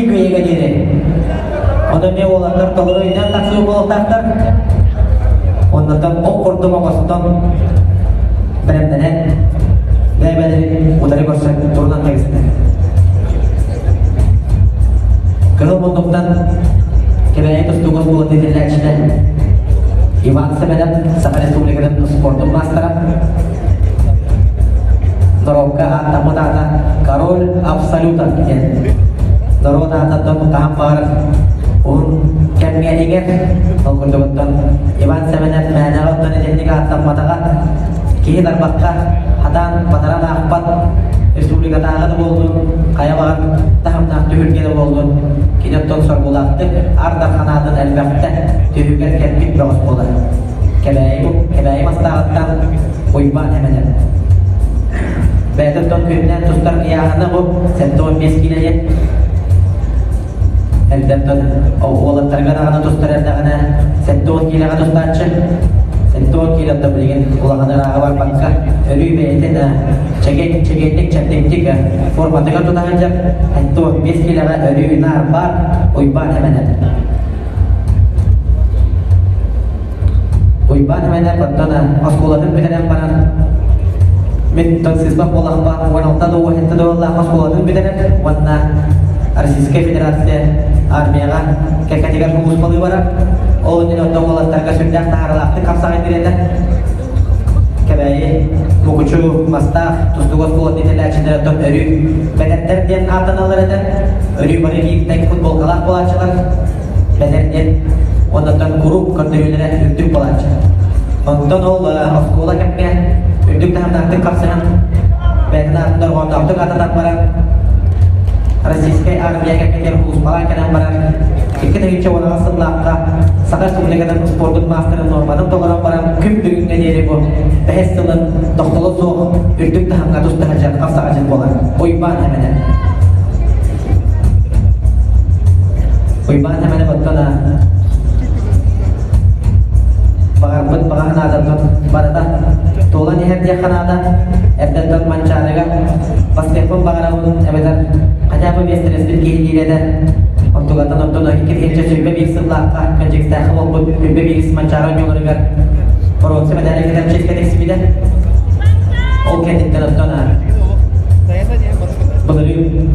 киһи кыайыыга диэри. Онон эмиэ уолаттар толору өйдөөн тахсыы буолуохтаахтар. Оннуттан ох курдук оҥостон бэлэмнэнэн бэйэ-бэйэлэрин утары көрсөн турунан кэбистилэр. Кыһыл муннуктан Кэбээйи тустууга оскуолатын иитиллээччитэ Иван Сэмэнов Саха Республикатын спордун маастара норуокка ааттаммыт аата Король Абсолюта диэн норуот аатыттан хаһан баҕарар уһун кэмҥэ иҥэр. Ол курдугуттан Иван Сэмэнов мээнэҕэ оттон итинник ааттамматаҕа киһи тарбахха хатаан батаран аахпат республикатааҕы да буоллун, хайа баҕар таһымнаах түһүлгэ да буоллун, кини оттон соргулаахтык Ар Дархан аатын элбэхтэ түһүгэр кэлбит бөҕөс буолар. Кэбээйи, Кэбээйи Мастааҕыттан Уйбаан Эмэнэр. Бэйэтэ оттон күннээн тустар ыйааһына бу 75 киилэ диэн. Эрдэттэн уолаттарга даҕаны тустар эрдэҕинэ 70 киилэҕэ тустааччы. 70 киилэ да билигин улахан ырааҕа барбакка өрүү бэйэтин чэгиэн чэгиэнник чэбдиктик форматыгар тута сылдьар 75 киилэҕэ өрүү наар баар Уйбаан Эмэнэр. Уйбаан Эмэнэр оттон оскуолатын бүтэрэн баран мин тон сыыспах буоллахпа 16 да 17 да уоллаах оскуолатын бүтэрэр уонна Российскай Федерация армияҕа кэккэтигэр сулууспалыы барар. Ол иннинэ оттон уолаттарга сүрдээх таһаарыылаахтык хапсаҕай тириэтэ. Кэбээйи, Мукучу, Мастаах, тустуук оскуолатын иитиллээччилэрэ оттон өрүү бэдэрдэр диэн ааттаналлар этэ. Өрүү бары биир футболкалаах буолааччылар. Бэдэр диэн оннуттан куруук көрдөрүүлэрэ үрдүк буолааччы. Онтон ол оскуола кэмҥэ үрдүк таһымнаахтык хапсыһан бэйэтин аатын дорҕоонноохтук ататан баран Российскай армия кэмигэр сулууспалаан кэлэн баран 2010 сыллаахха Саха Республикатын спордун маастарын нуорматын толорон баран күн бүгүҥҥэ диэри бу бэһис сылын тохтоло суох үрдүк таһымҥа туста сылдьар хапсаҕаччыт буолар Уйбаан Эмэнэ. Уйбаан Эмэнэ оттон баҕарбыт баҕа санаатыттан барыта туолан иһэр диэххэ наада. Эрдэттэн Манчаарыга бастыахпын баҕарабын эбэтэр хотя бы миэстэлэспит киһи диир этэ. Онтугаттан оттон 2021 сыллаахха Кадьикстаахха буолбут 21 Манчаары оонньууларыгар боруонса мэдээлэ кэтэр чиэскэ тиксибитэ. Ол кэнниттэн оттон былырыын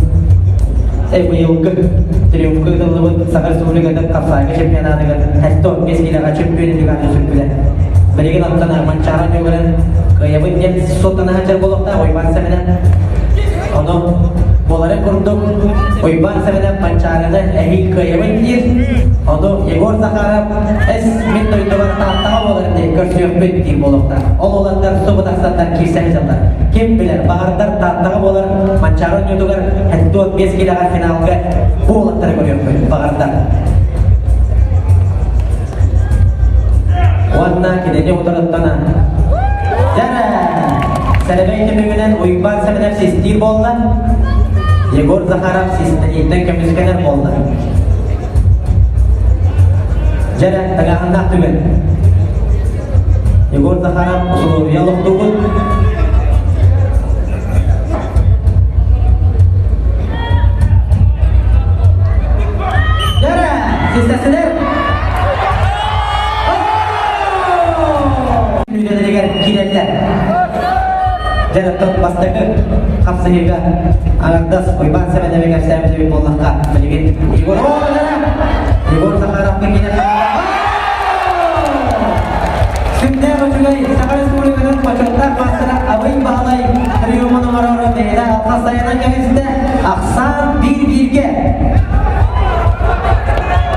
быйылгы триумфка ыытыллыбыт Саха Республикатын хапсаайга чемпионатыгар 75 киилэҕэ чөмпүйүөн үрдүк сүппүтэ. Билигин оттон Манчаары оонньууларын кыайабыт диэн суоттана сылдьар буолуохтаах Уйбаан Сэмэнэ. Ону буоларын курдук Уйбаан Сэмэнэ Манчаарыны эһиил кыайабыт диир. Ону Егор Захаров эс мин дойдубар Тааттаҕа буолар диэн көрсүөхпүт диир буолуохтаах. Ол уолаттар субу тахсаннар киирсэн сылдьаллар. Ким билэр, баҕардар Тааттаҕа буолар Манчаары оонньуутугар 75 киилэҕэ финалга бу уолаттары көрүөхпүт баҕардар. Уонна кинини утарыттан Дьэ, Сэрэмэй түмүгүнэн Уйбаан Сэмэнэп систиир буолла. Егор Захаров систэнииттэн көмүскэнэр буолла. Дьэ, тыҥааһыннаах түгэн. Егор Захаров усулуобуйа олохтуубут. Дьэ, систэсилэр. Үлэлэригэр киирэллэр. Дьэ, оттон бастакы хапсыһыыга аҥардас Уйбаан Сэмэнэби кэпсээбит эбит буоллахха, билигин Егор Егор Захаровка киирэн Сүрдээх үчүгэй Саха Республикатын бочуоттаах маастара Абый Баһылай приемун оҥороору бэйэтэ алҕас сайынан кэбистэ. Ахсаан биир-бииргэ.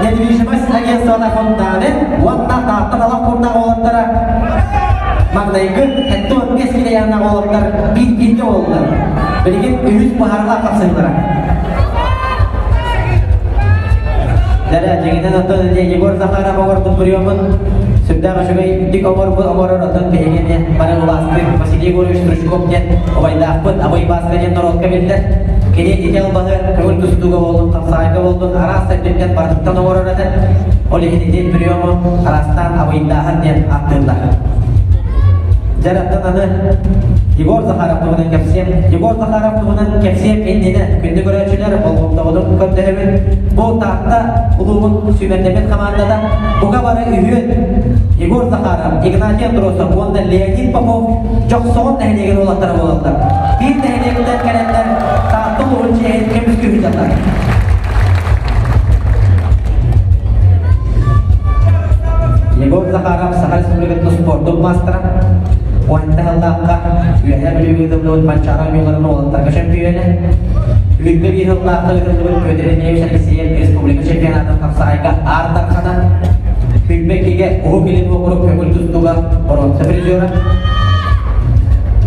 Недвижимость агентствота фундамент уонна Таатта талах курдаах уолаттара маҥнайгы 75 килэйээннээх уолаттар биир-бииргэ буоллулар. Билигин үһүс быһаарылаах хапсыһыылара. Дэрэ, дьиҥинэн оттон Егор Захаров оҥорбут приемун сүрдээх үчүгэй оҥорбут оҥорор оттон биһиги эмиэ бары убаастыыр Василий Егорович Стручков диэн убайдаахпыт Абый Бааска диэн норуокка биллэр. Кини ити албаһы көҥүл тустууга буоллун, хапсаҕайга буоллун араас сэрбиттэн барытыттан оҥорор этэ. Ол иһин ити приему араастаан абыйдааһын диэн ааттыыллар. Дьэ, оттон аны. Егор Захаров туһунан кэпсиэм. Егор Захаров туһунан кэпсиэм иннинэ күндү көрөөччүлэр болҕомтоҕутун көрдөһөбүн. Бу Таатта улууһун сүүмэрдэммит хамаандата бука бары үһүөн Егор Захаров, Игнатий Андросов уонна Леонид Попов Дьохсоҕон нэһилиэгин уолаттара буолаллар. Биир нэһилиэктэн кэлэннэр Таатта улууһун чиэһин көмүскүү сылдьаллар. Егор Захаров Саха Республикатын спордун маастара, уонта сыллаахха Үөһээ Бүлүүгэ ыытыллыбыт Манчаары оонньууларын уолаттарга чөмпүйүөнэ, 21 сыллаахха ыытыллыбыт Петр Ильич Алексеев республика чемпионатын хапсаҕайга Аар Дархана, 22-гэ Уһук Илин уокурук көҥүл тустууга боруонса призера,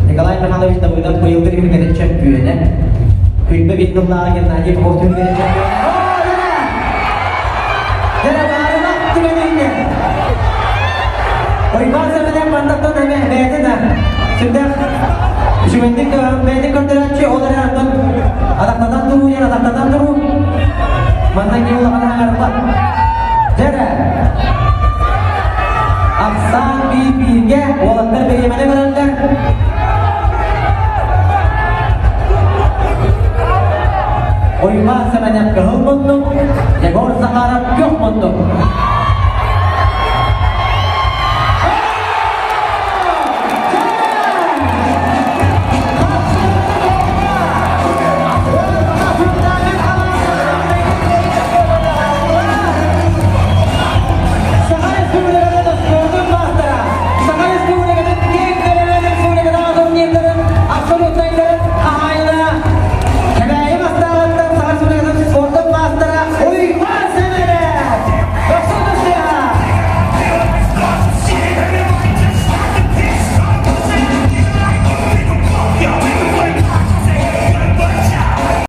Николай Михайлович Давыдов быйылгы түһүлгэтин чөмпүйүөнэ, 21 сыллааҕы Геннадий Попов түһүлгэтин чөмпүйүөнэ. Уйбаан Сэмэнэп мантан эмэ бэйэтин сүрдээх үчүгэйдик бэйэтин көрдөрөөччү, ол эрэн оттон атахтатан туруу диэн атахтатан туруу. Манна киһи улахан аҥарбат. Дьэрэ. Ахсаан биир-бииргэ уолаттар бириэмэни көрөллөр. Уйбаан Сэмэнэп кыһыл муннук, Егор Захаров күөх муннук.